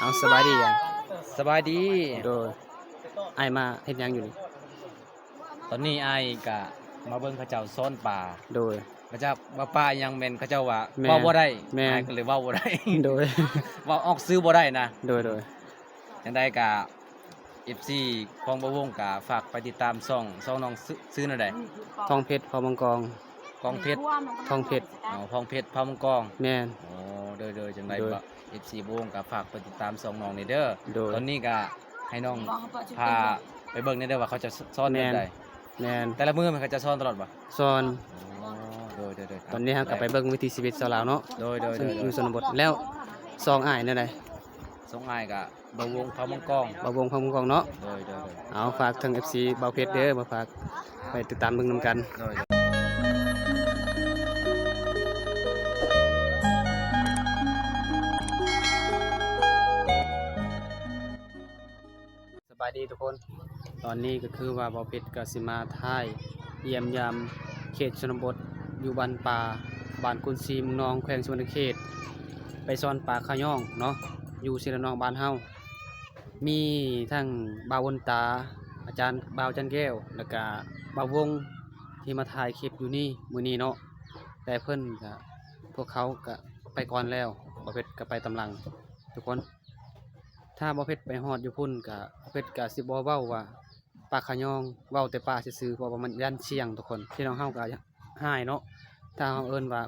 ເອົາ ສະບາຍດີ ສະບາຍດີ. ໂດຍ ອ້າຍມາເຮັດຫຍັງຢູ່ນີ້? ຕອນນີ້ອ້າຍກະມາເບິ່ງເຂົາເຈົ້າຊ້ອນປາ. ໂດຍ ມາຈາກວ່າປາຫຍັງແມ່ນເຂົາເຈົ້າວ່າ ແມ່ນ ເວົ້າບໍ່ໄດ້. ແມ່ນ ອ້າຍກໍເລີຍເວົ້າບໍ່ໄດ້. ໂດຍ ເວົ້າອອກຊື່ບໍ່ໄດ້ນະ. ໂດຍ ໂດຍ ຈັ່ງໃດກະ ເອັຟຊີ ຂອງບ່າວວົງກະຝາກໄປຕິດຕາມຊ່ອງ ຊ່ອງນ້ອງ ຊື່ ຊື່ແນວໃດ? ທອງເພັດ ເຜົ່າມັງກອງ. ກອງເພັດ ທອງເພັດ. ອໍ ທອງເພັດ ເຜົ່າມັງກອງ. ແມ່ນ. ໂອ້ ໂດຍ ໂດຍ ຈັ່ງໃດ ໂດຍ ເອັຟຊີ ບ່າວວົງກະຝາກໄປຕິດຕາມຊ່ອງນ້ອງແດ່ເດີ. ໂດຍ ຕອນນີ້ກະໃຫ້ນ້ອງພາໄປເບິ່ງແດ່ເດີວ່າເຂົາຈະ ສ- ສອນແບບໃດ. ແມ່ນ ແມ່ນ. ແຕ່ລະມື້ແມ່ນເຂົາຈະສອນຕະຫຼອດບໍ່? ສອນ. ອໍ ໂດຍ ໂດຍ ໂດຍ. ຕອນນີ້ເຮົາກະໄປເບິ່ງວິຖີຊີວິດຊາວລາວເນາະ. ໂດຍ ໂດຍ ໂດຍ ຢູ່ຊົນນະບົດ. ແລ້ວຊ່ອງອ້າຍແນວໃດ? ຊ່ອງອ້າຍກະ ບ່າວວົງ ເຜົ່າມັງກອງ. ບ່າວວົງ ເຜົ່າມັງກອງເນາະ. ໂດຍ ໂດຍ ໂດຍ. ເອົາ ຝາກເຖິງ ເອັຟຊີ ບ່າວເພັດເດີ ມາຝາກໄປຕິດຕາມເບິ່ງນຳກັນ. ໂດຍ ໂດຍ. ສະບາຍດີທຸກຄົນ. ຕອນນີ້ກໍຄືວ່າບ່າວເພັດກໍຊິມາຖ່າຍຢ້ຽມຢາມເຂດຊົນນະບົດ ຢູ່ບ້ານປ່າ ບ້ານກຸນຊີ ເມືອງນອງ ແຂວງສະຫວັນນະເຂດ ໄປຊ້ອນປາຂາຍອງເນາະ ຢູ່ເຊລະນອງບ້ານເຮົາ. ມີທັງບ່າວບຸນຕາ ອາຈານ ບ່າວຈັນແກ້ວ ແລ້ວກະບ່າວວົງ ທີ່ມາຖ່າຍຄລິບຢູ່ນີ້ມື້ນີ້ເນາະ. ແຕ່ເພິ່ນກະ ພວກເຂົາກະໄປກ່ອນແລ້ວ ບ່າວເພັດກະໄປຕາມຫຼັງທຸກຄົນ. ຖ້າບ່າວເພັດໄປຮອດຢູ່ພຸ້ນກະ ບ່າວເພັດກະຊິບໍ່ເວົ້າວ່າປາຂາຍອງ ເວົ້າແຕ່ປາຊື່ໆ ເພາະວ່າມັນຢ້ານສ່ຽງທຸກຄົນ. ພີ່ນ້ອງເຮົາກະ ຮ້າຍເນາະ ຖ້າເຮົາເອີ້ນວ່າ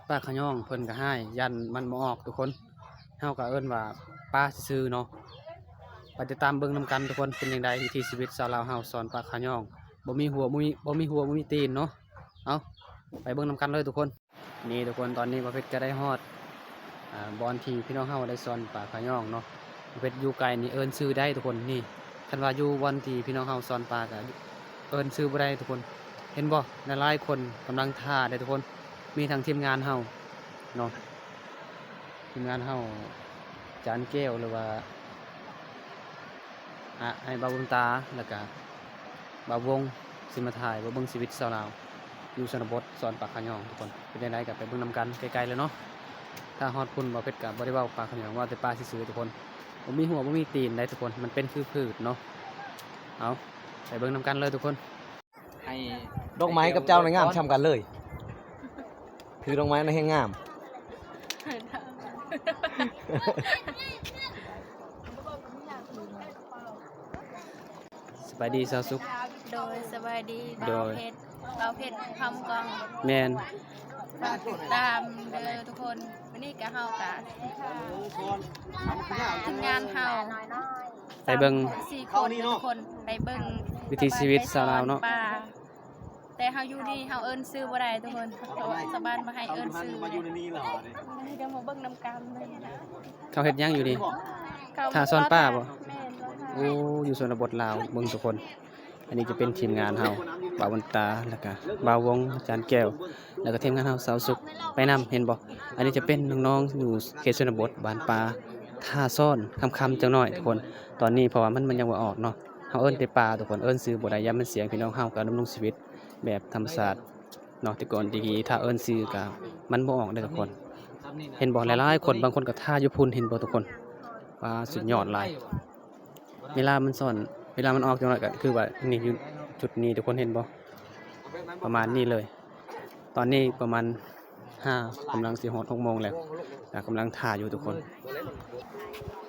ປາຂາຍອງ ເພິ່ນກະຮ້າຍ ຢ້ານມັນບໍ່ອອກທຸກຄົນ. ເຮົາກະເອີ້ນວ່າປາຊື່ໆເນາະ. ໄປຕິດຕາມເບິ່ງນຳກັນທຸກຄົນ ເປັນຈັ່ງໃດວິຖີຊີວິດຊາວລາວເຮົາສອນປາຂາຍອງ ບໍ່ມີຫົວ ບໍ່ມີ ບໍ່ມີຫົວບໍ່ມີຕີນເນາະ. ເອົາ ໄປເບິ່ງນຳກັນເລີຍທຸກຄົນ. ນີ້ທຸກຄົນ ຕອນນີ້ບ່າວເພັດກະໄດ້ຮອດ ອາ ບ່ອນທີ່ພີ່ນ້ອງເຮົາໄດ້ຊ້ອນປາຂາຍອງເນາະ. ບ່າວເພັດຢູ່ໄກນີ້ເອີ້ນຊື່ໄດ້ທຸກຄົນ. ນີ້ ຄັນວ່າຢູ່ບ່ອນທີ່ພີ່ນ້ອງເຮົາຊ້ອນປາກະເອີ້ນຊື່ບໍ່ໄດ້ທຸກຄົນ. ເຫັນບໍ່ ຫຼາຍໆຄົນກຳລັງຖ້າເດ້ທຸກຄົນ. ມີທັງທີມງານເຮົາເນາະ ທີມງານເຮົາ ຈານແກ້ວ ຫຼືວ່າ ອາ ອ້າຍບ່າວບຸນຕາ ແລ້ວກະບ່າວວົງ ຊິມາຖ່າຍ ມາເບິ່ງຊີວິດຊາວລາວຢູ່ຊົນນະບົດ ສອນປາຂາຍອງທຸກຄົນ. ເປັນຈັ່ງໃດກະໄປເບິ່ງນຳກັນໃກ້ໆເລີຍເນາະ. ຖ້າຮອດພຸ້ນ ບ່າວເພັດກະບໍ່ໄດ້ເວົ້າປາຂາຍອງ ເວົ້າແຕ່ປາຊື່ໆທຸກຄົນ. ບໍ່ມີຫົວບໍ່ມີຕີນໃດທຸກຄົນ ມັນເປັນຄືພືດເນາະ. ເອົາ ໄປເບິ່ງນຳກັນເລີຍທຸກຄົນ. ດອກໄມ້ກັບເຈົ້ານະງາມຊ່ຳກັນເລີຍ. ຄືດອກໄມ້ນະແຮງງາມ. ສະບາຍດີສາວສຸກ. ໂດຍ ສະບາຍດີ. ໂດຍ ບ່າວເພັດ ບ່າວເພັດ ຄຳກອງ. ແມ່ນ. ຝາກຕິດຕາມເດີທຸກຄົນ. ມື້ນີ້ກະເຮົາກະທີມງານເຮົາ ໄປເບິ່ງ ສາມຄົນ ສີ່ຄົນທຸກຄົນ ໄປເບິ່ງວິຖີຊີວິດຊາວລາວເນາະ. ແຕ່ເຮົາຢູ່ນີ້ເຮົາເອີ້ນຊື່ບໍ່ໄດ້ທຸກຄົນ ເພາະວ່າຊາວບ້ານບໍ່ໃຫ້ເອີ້ນຊື່. ເຮົາເຮັດຫຍັງຢູ່ນີ້? ຖ້າຊ້ອນປາບໍ່? ແມ່ນ. ໂອ້ ຢູ່ຊົນນະບົດລາວ ເບິ່ງທຸກຄົນ. ອັນນີ້ຈະເປັນທີມງານເຮົາ ບ່າວບຸນຕາ ແລ້ວກະບ່າວວົງ ອາຈານແກ້ວ ແລ້ວກະທີມງານເຮົາ ສາວສຸກ ໄປນຳ ເຫັນບໍ່? ອັນນີ້ຈະເປັນນ້ອງໆຢູ່ເຂດຊົນນະບົດ ບ້ານປ່າ ຖ້າຊ້ອນຄ່ຳໆຈັກໜ້ອຍທຸກຄົນ. ຕອນນີ້ເພາະວ່າມັນ ມັນຍັງບໍ່ອອກເນາະ ເຮົາເອີ້ນແຕ່ປາທຸກຄົນ ເອີ້ນຊື່ບໍ່ໄດ້ ຢ້ານມັນສ່ຽງ. ພີ່ນ້ອງເຮົາກະດຳລົງຊີວິດແບບທຳມະຊາດເນາະ. ແຕ່ກ່ອນຕະກີ້ ຖ້າເອີ້ນຊື່ກະມັນບໍ່ອອກເດ້ທຸກຄົນ. ເຫັນບໍ່? ຫຼາຍໆຄົນ ບາງຄົນກະຖ້າຢູ່ພຸ້ນ ເຫັນບໍ່ທຸກຄົນ? ປາ ສຸດຍອດຫຼາຍ. ເວລາມັນຊ້ອນ ເວລາມັນອອກຈັກໜ້ອຍກະຄືວ່ານີ້ ຢູ່ຈຸດນີ້ທຸກຄົນ ເຫັນບໍ່? ປະມານນີ້ເລີຍ. ຕອນນີ້ປະມານຫ້າ ກຳລັງຊິຮອດຫົກໂມງແລ້ວ ກະກຳລັງຖ້າຢູ່ທຸກຄົນ.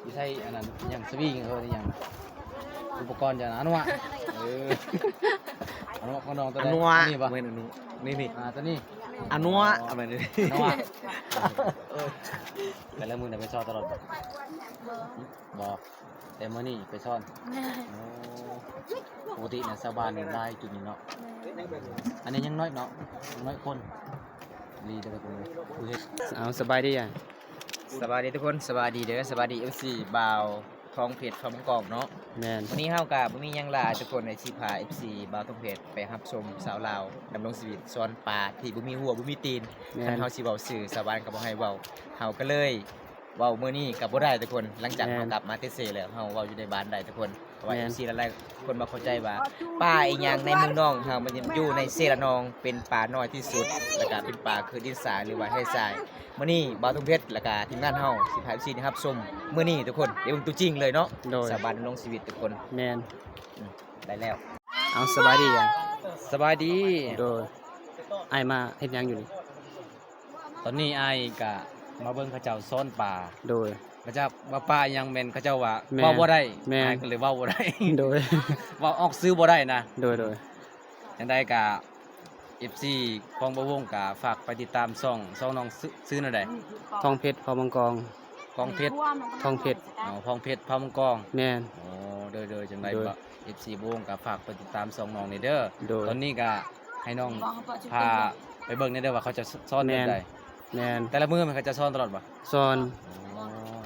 ຢູ່ໃສອັນນັ້ນຫຍັງ ສະວິງ ເອີ ຫຍັງ ອຸປະກອນຈະ ອະນຸວະ. ເອີ ອະນຸວະຂອງນ້ອງຕົວໃດ? ອະນຸວະ. ນີ້ບໍ່? ແມ່ນ ອະນຸ ນີ້ໆ ອາ ຕົວນີ້ ອະນຸວະ. ອະນຸວະ ແມ່ນ ອະນຸວະ. ເອີ ແຕ່ລະມື້ໄດ້ໄປຊ້ອນຕະຫຼອດບໍ່? ບໍ່ ແຕ່ມື້ນີ້ໄປຊ້ອນ. ແມ່ນ. ໂອ້ ປົກກະຕິນະຊາວບ້ານນີ້ຫຼາຍຈຸດນີ້ເນາະ. ແມ່ນ. ອັນນີ້ຍັງນ້ອຍເນາະ ຍັງນ້ອຍຄົນ. ດີເດີທຸກຄົນເອີຍ ຜູ້ເຮັດ. ເອົາ ສະບາຍດີອາ. ສະບາຍດີທຸກຄົນ ສະບາຍດີເດີ ສະບາຍດີ ເອັຟຊີ ບ່າວທອງເພັດ ຄຳກອງເນາະ. ແມ່ນ. ມື້ນີ້ເຮົາກະບໍ່ມີຫຍັງຫຼາຍທຸກຄົນ ໄດ້ຊິພາ ເອັຟຊີ ບ່າວທອງເພັດ ໄປຮັບຊົມຊາວລາວດຳລົງຊີວິດສອນປາທີ່ບໍ່ມີຫົວບໍ່ມີຕີນ. ແມ່ນ. ຄັນເຮົາຊິເວົ້າຊື່ ຊາວບ້ານກະບໍ່ໃຫ້ເວົ້າ ເຮົາກະເລີຍ ເວົ້າມື້ນີ້ກໍບໍ່ໄດ້ທຸກຄົນ ຫຼັງຈາກ ແມ່ນ ເຮົາກັບມາແຕ່ເຊແລ້ວ ເຮົາເວົ້າຢູ່ໃນບ້ານໄດ້ທຸກຄົນ ເພາະວ່າ ແມ່ນ ເອັຟຊີຫຼາຍໆຄົນບໍ່ເຂົ້າໃຈວ່າ ປາອີ່ຫຍັງໃນເມືອງນອງເຮົາ ມັນຢູ່ໃນເຊລະນອງ ເປັນປານ້ອຍທີ່ສຸດ ແລ້ວກະເປັນປາຄືດິນຊາຍ ຫຼືວ່າແຮ່ຊາຍ. ມື້ນີ້ບ່າວທຸງເພັດ ແລ້ວກະທີມງານເຮົາ ຊິພາເອັຟຊີໄດ້ຮັບຊົມມື້ນີ້ທຸກຄົນ ໄດ້ເບິ່ງຕົວຈິງເລີຍເນາະ ໂດຍ ສາວບ້ານດອນຫຼວງຊີວິດທຸກຄົນ ແມ່ນ ອືມ ໄດ້ແລ້ວ. ເອົາ ສະບາຍດີ ສະບາຍດີ ໂດຍ ອ້າຍມາເຮັດຫຍັງຢູ່ນີ້? ຕອນນີ້ອ້າຍກະມາເບິ່ງເຂົາເຈົ້າຊ້ອນປາ ໂດຍ ເຂົາເຈົ້າວ່າປາອີ່ຫຍັງແມ່ນເຂົາເຈົ້າວ່າ ແມ່ນ ເວົ້າບໍ່ໄດ້ ແມ່ນ ອ້າຍກໍເລີຍເວົ້າບໍ່ໄດ້ ໂດຍ ເວົ້າອອກຊື່ບໍ່ໄດ້ນະ ໂດຍໆ ຈັ່ງໃດກະ ເອັຟຊີຂອງບ່າວວົງກະຝາກໄປຕິດຕາມຊ່ອງ ຊ່ອງນ້ອງ ຊື່ ຊື່ແນວໃດ? ທອງເພັດ ເຜົ່າມັງກອງ ທອງເພັດ ທອງເພັດ ອໍ ທອງເພັດ ເຜົ່າມັງກອງ ແມ່ນ ໂອ້ ໂດຍໆ ຈັ່ງໃດ ໂດຍ ກໍ ເອັຟຊີບ່າວວົງກໍຝາກໄປຕິດຕາມຊ່ອງນ້ອງແດ່ເດີ ໂດຍ ຕອນນີ້ກໍໃຫ້ນ້ອງພາໄປເບິ່ງແດ່ເດີວ່າເຂົາຈະສອນແບບໃດ ແມ່ນ ແມ່ນ ແຕ່ລະມື້ແມ່ນເຂົາຈະສອນຕະຫຼອດບໍ່? ສອນ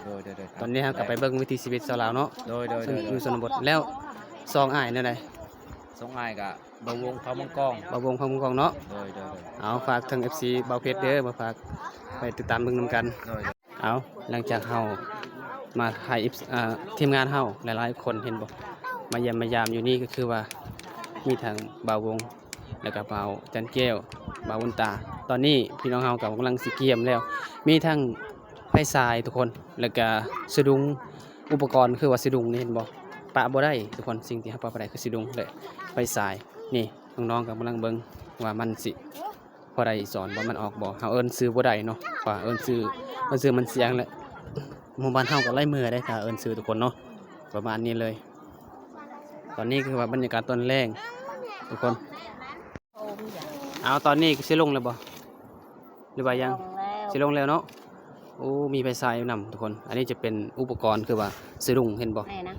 ອໍ ໂດຍໆໆ ຕອນນີ້ເຮົາກໍໄປເບິ່ງວິຖີຊີວິດຊາວລາວເນາະ ໂດຍໆໆ ຢູ່ຊົນນະບົດ ແລ້ວຊ່ອງອ້າຍແນວໃດ? ຊ່ອງອ້າຍກໍບ່າວວົງເຜົ່າມັງກອງ ບ່າວວົງເຜົ່າມັງກອງເນາະ ໂດຍໆໆ ເອົາ ຝາກເຖິງເອັຟຊີບ່າວເພັດເດີ ມາຝາກໄປຕິດຕາມເບິ່ງນຳກັນ ໂດຍ ເອົາ ຫຼັງຈາກເຮົາມາຖ່າຍ ເອັຟ ເອີ ທີມງານເຮົາຫຼາຍໆຄົນ ເຫັນບໍ່ ມາຢ້ຽມມາຢາມຢູ່ນີ້ ກໍຄືວ່າມີທັງບ່າວວົງ ແລ້ວກໍບ່າວຈັນແກ້ວ ບ່າວບຸນຕາ ຕອນນີ້ພີ່ນ້ອງເຮົາກໍກຳລັງຊິກຽມແລ້ວ ມີທັງໄຟສາຍທຸກຄົນ ແລ້ວກໍສະດຸງ ອຸປະກອນຄືວ່າສະດຸງນີ້ ເຫັນບໍ່ ປະບໍ່ໄດ້ທຸກຄົນ ສິ່ງທີ່ເຮົາປະບໍ່ໄດ້ຄືສະດຸງ ແລະ ໄຟສາຍ ນີ້ ນ້ອງໆກໍກຳລັງເບິ່ງວ່າມັນຊິ ພໍໄດ້ສອນບໍ່ ມັນອອກບໍ່ ເຮົາເອີ້ນຊື່ບໍ່ໄດ້ເນາະ ວ່າເອີ້ນຊື່ ເອີ້ນຊື່ມັນສຽງແຫຼະ ໝູ່ບ້ານເຮົາກໍໄລ່ເມື່ອໄດ້ ຖ້າເອີ້ນຊື່ທຸກຄົນເນາະ ປະມານນີ້ເລີຍ ຕອນນີ້ຄືວ່າບັນຍາກາດຕອນແລງທຸກຄົນ ເອົາ ຕອນນີ້ຊິລົງແລ້ວບໍ່ ຫຼືວ່າຍັງ ລົງແລ້ວ ຊິລົງແລ້ວເນາະ ໂອ້ ມີໄຟສາຍນຳທຸກຄົນ ອັນນີ້ຈະເປັນອຸປະກອນຄືວ່າສະດຸງ ເຫັນບໍ່ ແມ່ນນະ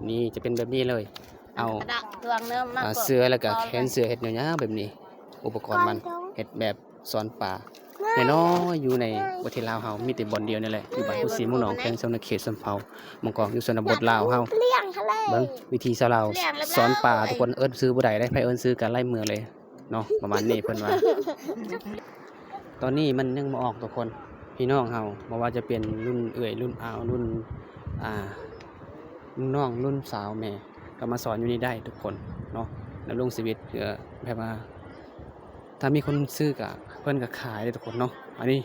ນີ້ຈະເປັນແບບນີ້ເລີຍ ເອົາ ເອົາເສື້ອ ແລ້ວກໍແຂນເສື້ອເຮັດຍາວໆແບບນີ້ ອຸປະກອນມັນເຮັດແບບສອນປານ້ອຍໆ ຢູ່ໃນປະເທດລາວເຮົາ ມີແຕ່ບ່ອນດຽວນີ້ແຫຼະ ຢູ່ບ້ານໂພນສີ ໝູ່ໜອງ ແຂວງສະຫວັນນະເຂດ ຊົນເຜົ່າມັງກອງ ຢູ່ຊົນນະບົດລາວເຮົາ ເບິ່ງວິຖີຊາວລາວສອນປາທຸກຄົນ ເອີ້ນຊື່ບໍ່ໄດ້ເດ້ ໃຜເອີ້ນຊື່ກໍໄລ່ເມືອເລີຍເນາະ ປະມານນີ້ເພິ່ນວ່າ ຕອນນີ້ມັນຍັງບໍ່ອອກທຸກຄົນ ພີ່ນ້ອງເຮົາ ບໍ່ວ່າຈະເປັນລຸ້ນເອື້ອຍ ລຸ້ນອາວ ລຸ້ນ ອ່າ ລຸ້ນນ້ອງ ລຸ້ນສາວແມ່ ກໍມາສອນຢູ່ນີ້ໄດ້ທຸກຄົນເນາະ ດຳລົງຊີວິດ ເພື່ອແບບວ່າ ຖ້າມີຄົນຊື້ກໍ ເພິ່ນກໍຂາຍເດ້ທຸກຄົນເນາະ ອັນນີ້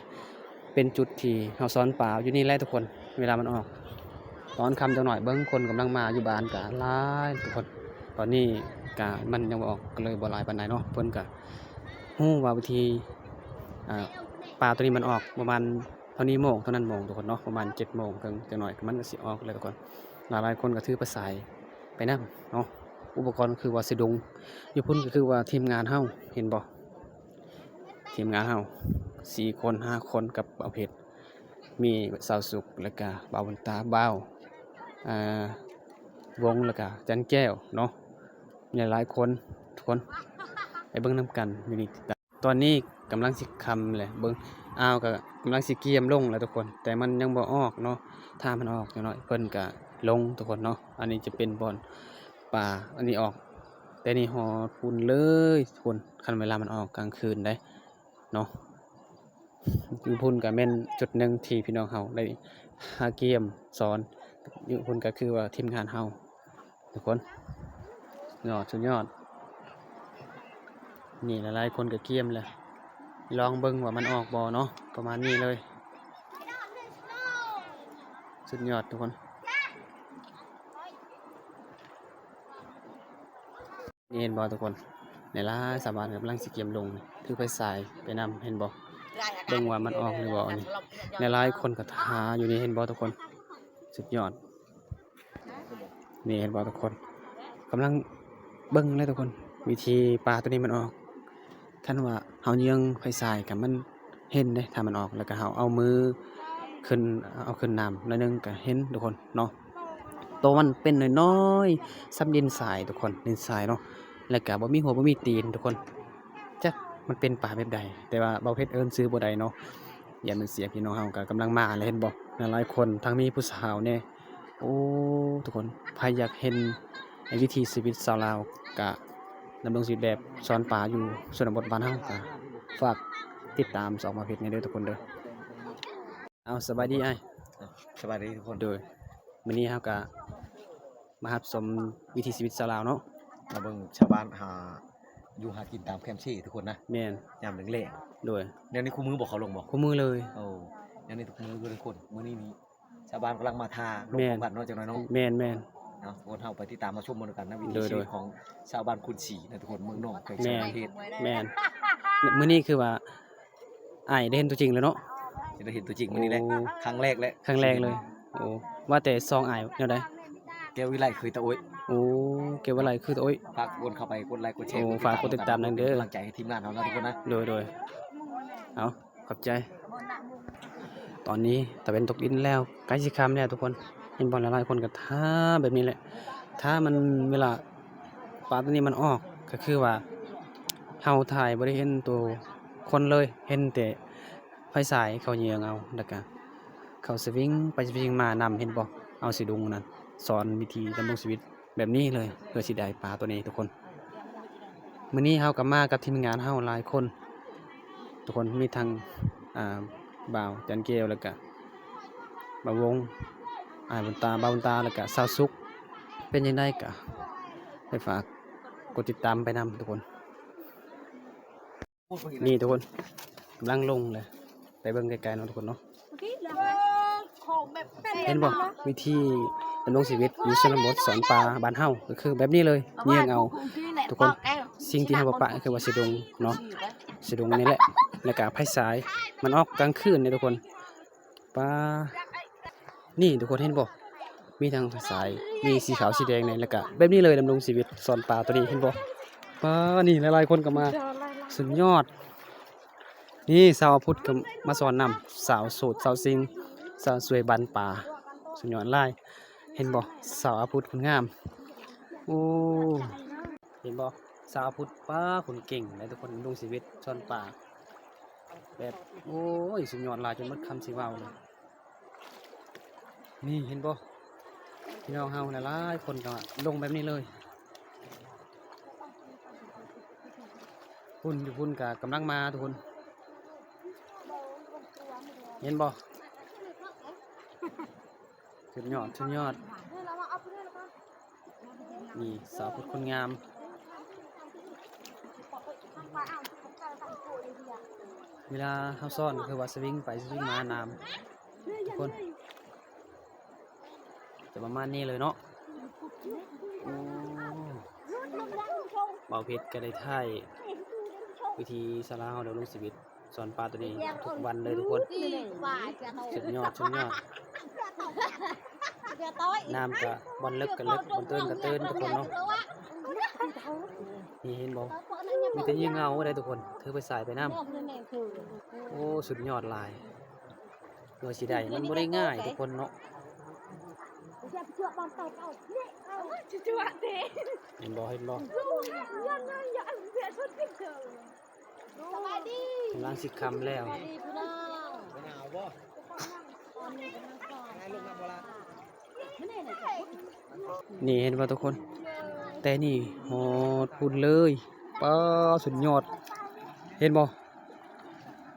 ເປັນຈຸດທີ່ເຮົາສອນປາຢູ່ນີ້ແຫຼະທຸກຄົນ ເວລາມັນອອກ ຕອນຄ່ຳຈັກໜ້ອຍ ເບິ່ງຄົນກຳລັງມາຢູ່ບ້ານກໍຫຼາຍທຸກຄົນ ຕອນນີ້ກໍມັນຍັງບໍ່ອອກ ກໍເລີຍບໍ່ຫຼາຍປານໃດເນາະ ເພິ່ນກໍຮູ້ວ່າວິທີ ອ່າ ປາໂຕນີ້ມັນອອກປະມານເທົ່ານີ້ໂມງ ເທົ່ານັ້ນໂມງທຸກຄົນເນາະ ປະມານເຈັດໂມງເຄິ່ງ ຈັກໜ້ອຍມັນກໍຊິອອກແລ້ວທຸກຄົນ ຫຼາຍໆຄົນກໍຖືໄຟສາຍໄປນຳເນາະ ອຸປະກອນກໍຄືວ່າສະດຸງ ຢູ່ພຸ້ນກໍຄືວ່າທີມງານເຮົາ ເຫັນບໍ່ ທີມງານເຮົາສີ່ຄົນຫ້າຄົນກັບບ່າວເພັດ ມີສາວສຸກ ແລ້ວກະບ່າວບຸນຕາ ບ່າວ ອ່າ ວົງ ແລ້ວກະຈັນແກ້ວເນາະ ມີຫຼາຍໆຄົນທຸກຄົນ ໄປເບິ່ງນຳກັນຢູ່ນີ້ ຕອນນີ້ກຳລັງຊິຄ່ຳແຫຼະ ເບິ່ງ ອ້າວ ກໍກຳລັງຊິກຽມລົງແລ້ວທຸກຄົນ ແຕ່ມັນຍັງບໍ່ອອກເນາະ ຖ້າມັນອອກຈັກໜ້ອຍເພິ່ນກໍລົງທຸກຄົນເນາະ ອັນນີ້ຈະເປັນບ່ອນປາ ອັນນີ້ອອກ ແຕ່ນີ້ຮອດພຸ້ນເລີຍທຸກຄົນ ຄັນເວລາມັນອອກກາງຄືນເດ້ເນາະ ຢູ່ພຸ້ນກໍແມ່ນຈຸດໜຶ່ງທີ່ພີ່ນ້ອງເຮົາໄດ້ຫາກຽມສອນ ຢູ່ພຸ້ນກໍຄືວ່າທີມງານເຮົາ ທຸກຄົນ ຍອດ ສຸດຍອດ ນີ້ຫຼາຍໆຄົນກໍກຽມແຫຼະ ລອງເບິ່ງວ່າມັນອອກບໍ່ເນາະ ປະມານນີ້ເລີຍ ສຸດຍອດທຸກຄົນ ນີ້ເຫັນບໍ່ທຸກຄົນ ຫຼາຍໆຊາວບ້ານກຳລັງຊິກຽມລົງ ຖືໄຟສາຍໄປນຳ ເຫັນບໍ່ ເບິ່ງວ່າມັນອອກຫຼືບໍ່ ອັນນີ້ ຫຼາຍໆຄົນກໍຖ້າຢູ່ນີ້ ເຫັນບໍ່ທຸກຄົນ ສຸດຍອດ ນີ້ເຫັນບໍ່ທຸກຄົນ ກຳລັງເບິ່ງເລີຍທຸກຄົນ ວິທີປາໂຕນີ້ມັນອອກ ຄັນວ່າເຮົາເຍືອງໄຟສາຍກໍມັນເຫັນເດ້ ຖ້າມັນອອກ ແລ້ວກໍເຮົາເອົາມືຂຶ້ນ ເອົາຂຶ້ນນ້ຳໜ້ອຍໜຶ່ງກໍເຫັນທຸກຄົນເນາະ ໂຕມັນເປັນນ້ອຍໆ ສ່ຳດິນຊາຍທຸກຄົນ ດິນຊາຍເນາະ ແລ້ວກໍບໍ່ມີຫົວບໍ່ມີຕີນທຸກຄົນ ຈັກມັນເປັນປາແບບໃດ ແຕ່ວ່າບ່າວເພັດເອີ້ນຊື່ບໍ່ໄດ້ເນາະ ຢ້ານມັນເສຍ ພີ່ນ້ອງເຮົາກໍກຳລັງມາແລ້ວ ເຫັນບໍ່ ຫຼາຍໆຄົນ ທັງມີຜູ້ສາວແດ່ ໂອ້ ທຸກຄົນ ໃຜຢາກເຫັນໃນວິຖີຊີວິດຊາວລາວ ກະດຳລົງຊີວິດແບບສອນປາຢູ່ຊົນນະບົດບ້ານເຮົາ ກະຝາກຕິດຕາມຊ່ອງບ່າວເພັດແດ່ເດີທຸກຄົນເດີ ເອົາ ສະບາຍດີອ້າຍ ສະບາຍດີທຸກຄົນ. ໂດຍ ມື້ນີ້ເຮົາກະມາຮັບຊົມວິຖີຊີວິດຊາວລາວເນາະ, ມາເບິ່ງຊາວບ້ານຫາຢູ່ຫາກິນຕາມແຄມເຊທຸກຄົນນະ. ແມ່ນ. ຍາມແລງໆ. ໂດຍ. ແນວນີ້ຄູ່ມື້ບໍ່ເຂົາລົງບໍ່? ຄູ່ມື້ເລີຍ. ໂອ້ ແນວນີ້ທຸກມື້ເລີຍທຸກຄົນ. ມື້ນີ້ນີ້ຊາວບ້ານກຳລັງມາທ່າລົງ ແມ່ນ ກັນເນາະ ຈັກໜ້ອຍເນາະ. ແມ່ນໆ. ເນາະ ທຸກຄົນ ເຮົາໄປຕິດຕາມມາຊົມເບິ່ງນຳກັນນະ ວິຖີຊີວິດ ໂດຍໆ ຂອງຊາວບ້ານຄຸນສີນະທຸກຄົນ ເມືອງໜອງແຂວງສະຫວັນນະເຂດ. ແມ່ນ. ມື້ນີ້ຄືວ່າ ອ້າຍໄດ້ເຫັນຕົວຈິງແລ້ວເນາະ. ຈະໄດ້ເຫັນຕົວຈິງມື້ນີ້ແຫຼະ. ໂອ້ ຄັ້ງແລກແຫຼະ. ຄັ້ງແລກເລີຍ. ໂອ້ ວ່າແຕ່ສອງອ້າຍແນວໃດ? ແກ້ວວິໄລຄືຕາໂອ້ຍ. ໂອ້ ແກ້ວວິໄລຄືຕາໂອ້ຍ. ຝາກຄົນເຂົ້າໄປກົດໄລກົດແຊ ໂອ້ ກົດຕິດຕາມ ຝາກກົດຕິດຕາມນຳເດີ ເປັນກຳລັງໃຈໃຫ້ທີມງານເຮົານະທຸກຄົນນະ. ໂດຍ ໂດຍ. ເອົາ ຂອບໃຈ. ຕອນນີ້ຕາເວັນຕົກດິນແລ້ວ ໃກ້ຊິຄ່ຳແລ້ວທຸກຄົນ. ເຫັນບໍ່ ຫຼາຍໆຄົນກໍຖ້າແບບນີ້ແຫຼະ ຖ້າມັນເວລາ ປາໂຕນີ້ມັນອອກ ກໍຄືວ່າເຮົາຖ່າຍບໍ່ໄດ້ເຫັນໂຕຄົນເລີຍ ເຫັນແຕ່ໄຟສາຍເຂົາເຍືອງເອົາ ແລ້ວກະເຂົາສະວິງໄປສະວິງມານຳ ເຫັນບໍ່? ເອົາສະດຸງນັ້ນ ສອນວິທີດຳລົງຊີວິດແບບນີ້ເລີຍ ເພື່ອຊິໄດ້ປາໂຕນີ້ທຸກຄົນ. ມື້ນີ້ເຮົາກໍມາກັບທີມງານເຮົາຫຼາຍຄົນທຸກຄົນ ມີທັງ ອ່າ ບ່າວຈັນແກ້ວ ແລ້ວກະບ່າວວົງ ອ້າຍບຸນຕາ ບ່າວບຸນຕາ ແລ້ວກະສາວສຸກ. ເປັນຈັ່ງໃດກໍໄປຝາກກົດຕິດຕາມໄປນຳທຸກຄົນ. ນີ້ທຸກຄົນ ກຳລັງລົງເລີຍ ໄປເບິ່ງໃກ້ໆເນາະທຸກຄົນເນາະ. ເຫັນບໍ່ ວິທີດຳລົງຊີວິດຢູ່ຊົນນະບົດສອນປ່າບ້ານເຮົາ ກໍຄືແບບນີ້ເລີຍ ເຍືອງເອົາທຸກຄົນ. ສິ່ງທີ່ເຮົາບໍ່ປະກໍຄືວ່າສະດຸງເນາະ ສະດຸງນີ້ແຫຼະ ແລ້ວກະໄຟສາຍ ມັນອອກກາງຄືນເດ້ທຸກຄົນ. ປາ ນີ້ທຸກຄົນເຫັນບໍ່ ມີທັງສາຍ ມີສີຂາວສີແດງໃນ ແລ້ວກະແບບນີ້ເລີຍ ດຳລົງຊີວິດຊ່ອນປາໂຕນີ້ ເຫັນບໍ່? ປາ ນີ້ຫຼາຍໆຄົນກໍມາ ສຸດຍອດ. ນີ້ສາວອາພຸດກໍມາຊ່ອນນຳ ສາວໂສດ ສາວຊິງ ສາວສວຍບານປາ ສຸດຍອດຫຼາຍ. ເຫັນບໍ່ ສາວອາພຸດຄົນງາມ. ໂອ້ ເຫັນບໍ່ ສາວອາພຸດ ປາ ຄົນເກັ່ງໃດ໋ທຸກຄົນ ດຳລົງຊີວິດຊ່ອນປາ. ແບບ ໂອ້ຍ ສຸດຍອດຫຼາຍ ຈົນໝົດຄຳຊິເວົ້າເລີຍ. ນີ້ເຫັນບໍ່ ພີ່ນ້ອງເຮົາຫຼາຍໆຄົນກໍລົງແບບນີ້ເລີຍ. ພຸ້ນ ຢູ່ພຸ້ນກໍກຳລັງມາທຸກຄົນ ເຫັນບໍ່? ສຸດຍອດ ສຸດຍອດ. ນີ້ສາວພຸດຄົນງາມ. ເວລາເຮົາຊ້ອນກໍຄືວ່າສະວິງໄປສະວິງມານຳທຸກຄົນ ຈະປະມານນີ້ເລີຍເນາະ. ໂອ້ ບ່າວເພັດກໍໄດ້ຖ່າຍວິຖີຊາວລາວເຮົາດຳລົງຊີວິດ ສອນປາໂຕນີ້ທຸກວັນເລີຍທຸກຄົນ. ສຸດຍອດ ສຸດຍອດ. ນ້ຳກະບ່ອນເລິກກະເລິກ ບ່ອນເຕີນກະເຕີນທຸກຄົນເນາະ. ນີ້ເຫັນບໍ່ ມີແຕ່ຍິງເຫງົາໄດ໋ທຸກຄົນ ຖືໄຟສາຍໄປນຳ. ໂອ້ ສຸດຍອດຫຼາຍ ກວ່າຊິໄດ້ ມັນບໍ່ໄດ້ງ່າຍທຸກຄົນເນາະ. ເຫັນບໍ່ ເຫັນບໍ່ ສະບາຍດີ ກຳລັງຊິຄ່ຳແລ້ວ. ສະບາຍດີພີ່ນ້ອງ. ນີ້ເຫັນບໍ່ທຸກຄົນ ແຕ່ນີ້ຮອດພຸ້ນເລີຍ. ປາ ສຸດຍອດ ເຫັນບໍ່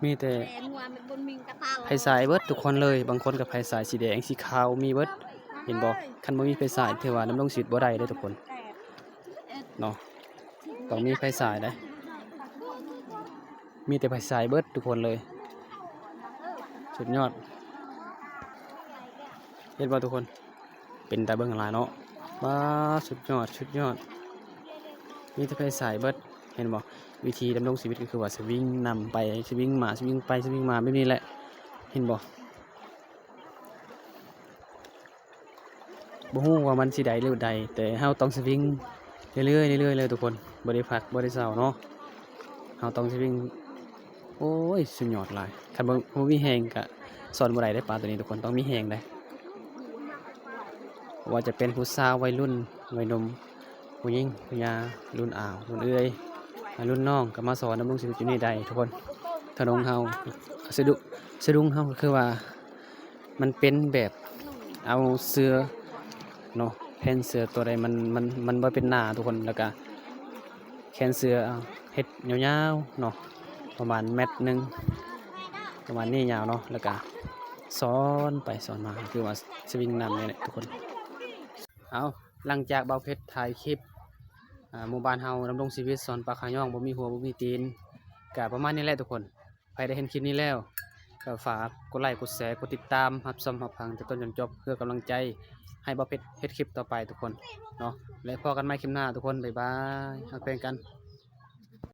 ມີແຕ່ໄຟສາຍເບິດທຸກຄົນເລີຍ. ບາງຄົນກໍໄຟສາຍສີແດງ ສີຂາວ ມີເບິດ ເຫັນບໍ່? ຄັນບໍ່ມີໄຟສາຍ ຖືວ່າດຳລົງຊີວິດບໍ່ໄດ້ເດ້ທຸກຄົນເນາະ. ຕ້ອງມີໄຟສາຍເດ້ ມີແຕ່ໄຟສາຍເບິດທຸກຄົນເລີຍ. ສຸດຍອດ ເຫັນບໍ່ທຸກຄົນ? ເປັນຕາເບິ່ງຫຼາຍເນາະ. ປາ ສຸດຍອດ ສຸດຍອດ ມີແຕ່ໄຟສາຍເບິດ. ເຫັນບໍ່? ວິທີດຳລົງຊີວິດກໍຄືວ່າສະວິງນຳໄປ ສະວິງມາ ສະວິງໄປ ສະວິງມາ ແບບນີ້ແຫຼະ. ເຫັນບໍ່? ບໍ່ຮູ້ວ່າມັນຊິໄດ້ຫຼືບໍ່ໄດ້ ແຕ່ເຮົາຕ້ອງສະວິງເລື້ອຍໆ ເລື້ອຍໆ ເລີຍທຸກຄົນ. ບໍ່ໄດ້ພັກ ບໍ່ໄດ້ເຊົາເນາະ ເຮົາຕ້ອງສະວິງ. ໂອ້ຍ ສຸດຍອດຫຼາຍ. ຄັນບໍ່ ບໍ່ມີແຮງກະຊ້ອນບໍ່ໄດ້ເດ້ ປາໂຕນີ້ທຸກຄົນ ຕ້ອງມີແຮງເດ້. ບໍ່ວ່າຈະເປັນຜູ້ສາວ ໄວລຸ້ນ ໄວໜຸ່ມ ຜູ້ຍິງ ຜູ້ຍາ ລຸ້ນອາວ ລຸ້ນເອື້ອຍ ລຸ້ນນ້ອງ ກໍມາສອນດຳລົງຊີວິດຢູ່ນີ້ໄດ້ທຸກຄົນ. ຖະໜົງເຮົາ ສະດຸ ສະດຸງເຮົາກໍຄືວ່າ ມັນເປັນແບບເອົາເສື້ອເນາະ ແຜ່ນເສື້ອຕົວໃດມັນ ມັນ ມັນບໍ່ເປັນໜາທຸກຄົນ ແລ້ວກະແຂນເສື້ອເຮັດຍາວໆເນາະ ປະມານແມັດໜຶ່ງ ປະມານນີ້ຍາວເນາະ ແລ້ວກະ ສອນໄປສອນມາ ຄືວ່າສະວິງນ້ຳນີ້ແຫຼະທຸກຄົນ. ເອົາ ຫຼັງຈາກບ່າວເພັດຖ່າຍຄລິບ ອ່າ ໝູ່ບ້ານເຮົາດຳລົງຊີວິດສອນປາຂາຍອງ ບໍ່ມີຫົວບໍ່ມີຕີນ ກະປະມານນີ້ແຫຼະທຸກຄົນ. ໃຜໄດ້ເຫັນຄລິບນີ້ແລ້ວ ກໍຝາກກົດໄລ ກົດແຊ ກົດຕິດຕາມ ຮັບຊົມຮັບຟັງແຕ່ຕົ້ນຈົນຈົບ ເພື່ອກຳລັງໃຈໃຫ້ບ່າວເພັດເຮັດຄລິບຕໍ່ໄປທຸກຄົນເນາະ. ແລະ ພໍ້ກັນໃໝ່ຄລິບໜ້າທຸກຄົນ ບາຍບາຍ ຮັກແພງກັນ.